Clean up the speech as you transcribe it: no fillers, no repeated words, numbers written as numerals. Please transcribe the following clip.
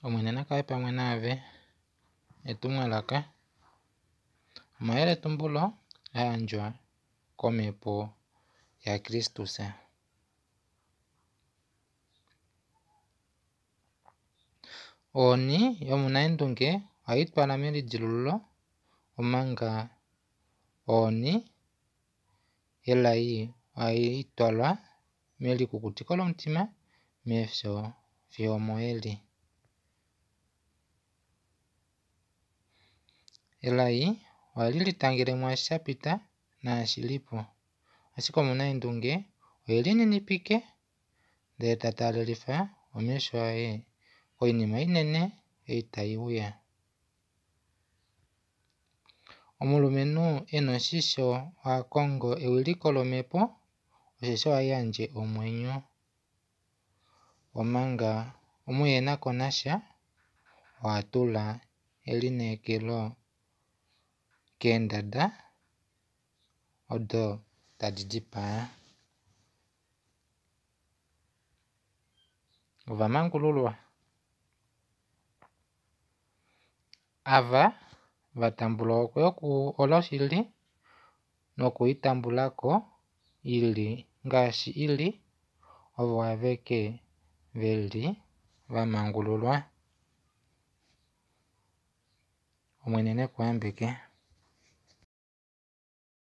Omwene na kale pamwe naave. Etumwalaka. Omayeletumbulo a yandjwa kOmhepo yaKristus. Ohoni yomunaendunge ohai twala melidilululo, omanga ohoni yelai ohai twala melikukutiko lomutima, mefyo fiyo omoheli. Elai ohali litangele mwaashi sha pita naashi li po, ashike omunaendunge ohe lininipike ndele ta taalelifa omesho aye koinima inene ei tai uya. Omulumenhu e na oshisho oha kongo ewiliko lomhepo, osheshi ohai yandje omwenyo, omanga omuhenakonasha oha tula elineekelo keendada odo tadi dipaa. Ova mangululwa. Ava va tambula ohokwe yokuhola oshili noku i tambula ko i li ngaashi i li, ovo aveke ve li va mangululwa. Omwene ne ku yambeke.